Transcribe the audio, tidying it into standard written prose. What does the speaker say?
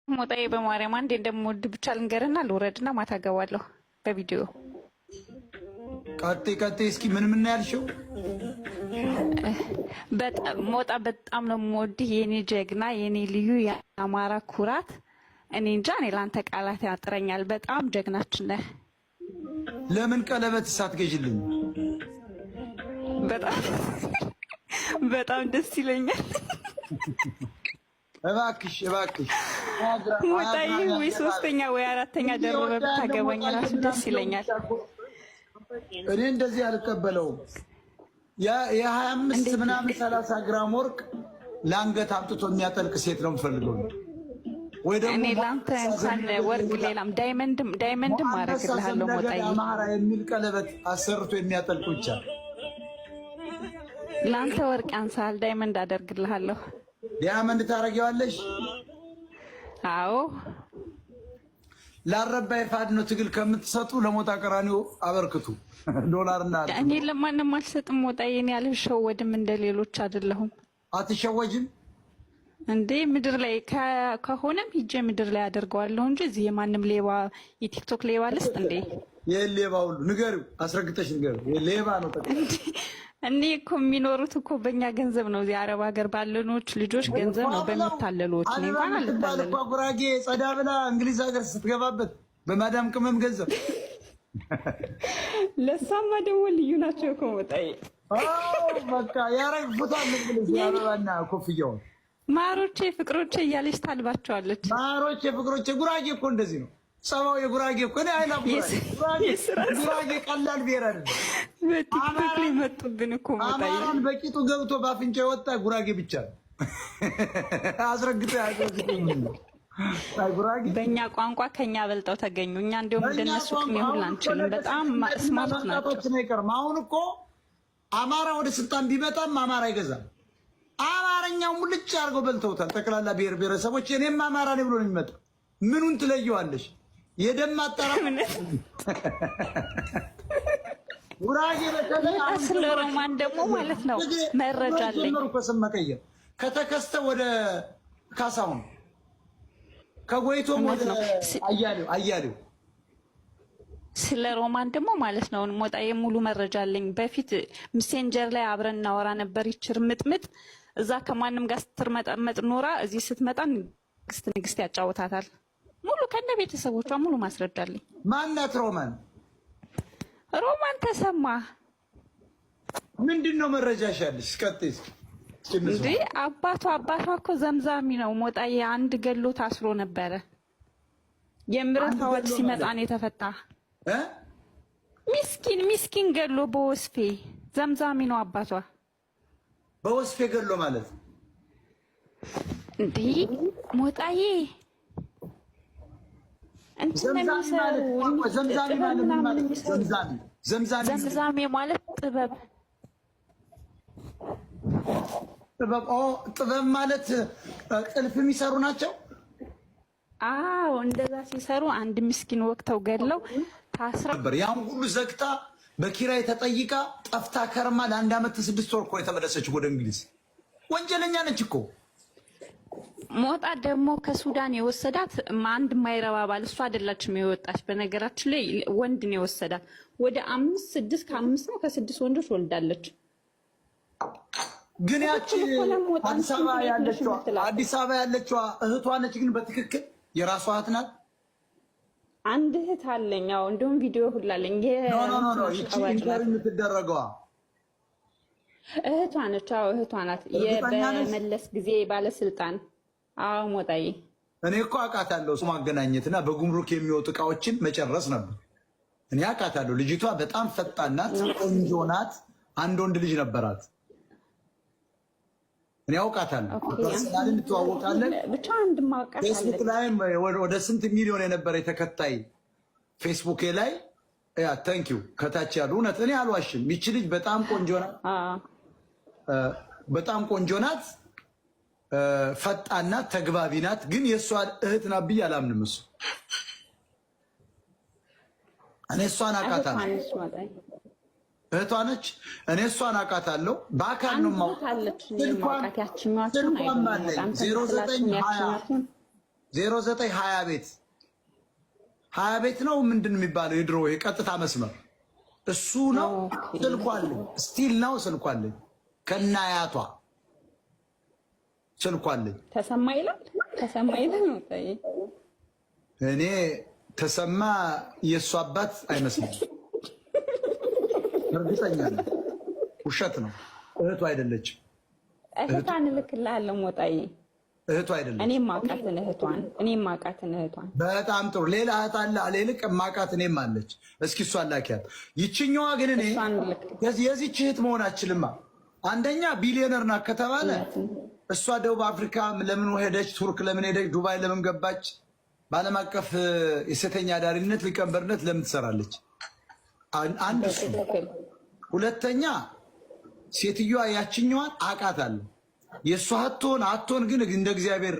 ሞጣዬ በማርያም አንዴ እንደምወድ ብቻ ልንገርና ልውረድና ማታ እገባለሁ በቪዲዮ። ቀጤ ቀጤ። እስኪ ምን ምን ያልሽው? ሞጣ በጣም ነው የምወድህ የኔ ጀግና፣ የኔ ልዩ የአማራ ኩራት። እኔ እንጃ፣ እኔ ለአንተ ቃላት ያጥረኛል። በጣም ጀግናችን ነህ። ለምን ቀለበት ሳትገዥልኝ? በጣም በጣም ደስ ይለኛል። እባክሽ እባክሽ ሞጣዬ፣ ወይ ሶስተኛ ወይ አራተኛ ደርበህ ብታገባኝ እራሱ ደስ ይለኛል። እኔ እንደዚህ አልቀበለውም። የ25 ምናምን 30 ግራም ወርቅ ለአንገት አምጥቶ የሚያጠልቅ ሴት ነው የምፈልገው። ወይ ደግሞ እኔ ለአንተ እንኳን ወርቅ ሌላም diamond ም diamond ም አደርግልሃለሁ ሞጣዬ። አማራ የሚል ቀለበት አሰርቶ የሚያጠልቅ ብቻ። ለአንተ ወርቅ ያንሳል፣ diamond አደርግልሃለሁ። Diamond ታደርጊዋለሽ? አዎ። ላረባ የፋኖ ትግል ከምትሰጡ ለሞጣ ቀራኒዮ አበርክቱ። ዶላርና እኔ ለማንም አልሰጥም ሞጣዬ። እኔ አልሸወድም፣ እንደሌሎች አይደለሁም። አትሸወጅም እንዴ? ምድር ላይ ከሆነም ሂጄ ምድር ላይ አደርገዋለሁ እንጂ እዚህ የማንም ሌባ የቲክቶክ ሌባ ልስጥ እንዴ? ይህን ሌባ ሁሉ ንገሪው፣ አስረግጠሽ ንገሪው። ሌባ ነው። እኔ እኮ የሚኖሩት እኮ በእኛ ገንዘብ ነው። እዚህ አረብ ሀገር ባለኖች ልጆች ገንዘብ ነው በሚታለሉት። እኔ እንኳን አልታለልም። ጉራጌ ጸዳ ብላ እንግሊዝ ሀገር ስትገባበት በማዳም ቅመም ገንዘብ። ለሳማ ደግሞ ልዩ ናቸው እኮ ሞጣዬ። በቃ ያረግፉታል። እንግሊዝ አበባና ኮፍያውን ማሮቼ ፍቅሮቼ እያለች ታልባቸዋለች። ማሮቼ ፍቅሮቼ። ጉራጌ እኮ እንደዚህ ነው ጸባው። የጉራጌ እኮ እኔ አይላ ጉራጌ ቀላል ብሔር አይደለም። በቲክቶክ ላይ መጡብን እኮ ሞጣዬ። አማራን በቂጡ ገብቶ በአፍንጫ የወጣ ጉራጌ ብቻ ነው። አስረግጦ ያስረግጦ ጉራጌ በእኛ ቋንቋ ከኛ በልጠው ተገኙ። እኛ እንዲሁም እንደነሱ ቅኔ ሁላ አንችልም። በጣም smart ናቸው። አይቀርም። አሁን እኮ አማራ ወደ ስልጣን ቢመጣም አማራ አይገዛም። አማርኛው ሙልጭ አድርገው በልተውታል። ጠቅላላ ብሔር ብሔረሰቦች እኔም አማራ ነኝ ብሎ ነው የሚመጣው። ምኑን ትለየዋለሽ? የደም ማጣራ ጉራጌ በተለይ ስለ ሮማን ደግሞ ማለት ነው መረጃ አለኝ። ስም መቀየር ከተከስተ ወደ ካሳሁን፣ ከጎይቶም ወደ አያሌው አያሌው። ስለ ሮማን ደግሞ ማለት ነው ሞጣዬ ሙሉ መረጃ አለኝ። በፊት ሜሴንጀር ላይ አብረን እናወራ ነበር። ይችር ምጥምጥ እዛ ከማንም ጋር ስትርመጠመጥ ኖራ እዚህ ስትመጣ ንግስት ንግስት ያጫውታታል። ሙሉ ከነ ቤተሰቦቿ ሙሉ ማስረጃ አለኝ። ማናት ሮማን? ሮማን ተሰማ። ምንድን ነው መረጃሽ ያለሽ? ቀጥይ። እንዴ አባቷ እኮ ዘምዛሚ ነው ሞጣዬ። አንድ ገሎ ታስሮ ነበረ። የምረት አዋጅ ሲመጣ ነው የተፈታ። ሚስኪን ሚስኪን ገሎ በወስፌ ዘምዛሚ ነው አባቷ። በወስፌ ገሎ ማለት እንዴ ሞጣዬ ዘምዛሚ ማለት ጥበብ ጥበብ ማለት ጥልፍ የሚሰሩ ናቸው። አዎ እንደዛ ሲሰሩ አንድ ምስኪን ወቅተው ገድለው ታስረው ነበር። ያን ሁሉ ዘግታ በኪራይ ተጠይቃ ጠፍታ ከርማ ለአንድ ዓመት 6 ወር እኮ የተመለሰች ወደ እንግሊዝ። ወንጀለኛ ነች እኮ። ሞጣ ደግሞ ከሱዳን የወሰዳት አንድ የማይረባ ባል፣ እሱ አይደላችም የወጣች። በነገራችን ላይ ወንድ ነው የወሰዳት። ወደ አምስት ስድስት ከአምስት ነው ከስድስት ወንዶች ወልዳለች። ግን ያቺ አዲስ አበባ ያለችዋ አዲስ አበባ ያለችዋ እህቷ ነች። ግን በትክክል የራሷ እህት ናት። አንድ እህት አለኝ። አዎ እንደውም ቪዲዮ ሁላ አለኝ። No, no, no፣ ይቺ interview የምትደረገዋ እህቷ ነች። አዎ እህቷ ናት። በመለስ ጊዜ ባለስልጣን። አዎ ሞጣዬ፣ እኔ እኮ አውቃታለሁ። እሱ ማገናኘትና በጉምሩክ የሚወጡ እቃዎችን መጨረስ ነበር። እኔ አውቃታለሁ። ልጅቷ በጣም ፈጣን ናት፣ ቆንጆ ናት። አንድ ወንድ ልጅ ነበራት። እኔ አውቃታለሁ፣ personally እንተዋወቃለን። ብቻ አንድ ማውቃት ፌስቡክ ላይም ወደ ስንት ሚሊዮን የነበረ የተከታይ ፌስቡኬ ላይ። Yeah, thank you ከታች ያሉ። እውነት እኔ አልዋሽም። ይቺ ልጅ በጣም ቆንጆ ናት፣ በጣም ቆንጆ ናት፣ ፈጣን ናት፣ ተግባቢ ናት። ግን የእሷ እህት ናት ብዬ አላምንም። እሱ እኔ እሷን አውቃታለሁ። እህቷ ነች። እኔ እሷን አውቃታለሁ። በአካል ነው የማውቃት። ስልኳም አለኝ 0920 09 20 ቤት 20 ቤት ነው ምንድን የሚባለው የድሮ የቀጥታ መስመር እሱ ነው። ስልኳ አለኝ፣ still ነው ስልኳ አለኝ፣ ከናያቷ ስልኳ አለኝ። ተሰማ ይላል ተሰማ ይላል። እኔ ተሰማ የእሱ አባት አይመስልም፣ እርግጠኛ ነኝ። ውሸት ነው። እህቱ አይደለችም። እህቷን እልክልሃለሁ ሞጣዬ። እህቱ አይደለችም። እኔ ማቃትን እህቷን እኔ ማቃትን እህቷን። በጣም ጥሩ። ሌላ እህት አለ ይልቅ ማቃት እኔም አለች። እስኪ እሷን ላኪያት። ይችኛዋ ግን እኔ የዚች እህት መሆን አችልማ። አንደኛ ቢሊዮነር ናት ከተባለ እሷ ደቡብ አፍሪካ ለምን ሄደች? ቱርክ ለምን ሄደች? ዱባይ ለምን ገባች? በዓለም አቀፍ የሴተኛ አዳሪነት ሊቀመንበርነት ለምን ትሰራለች? አንድ እሱ። ሁለተኛ ሴትዮዋ ያችኛዋን አውቃታለሁ። የእሷ አትሆን አትሆን ግን እንደ እግዚአብሔር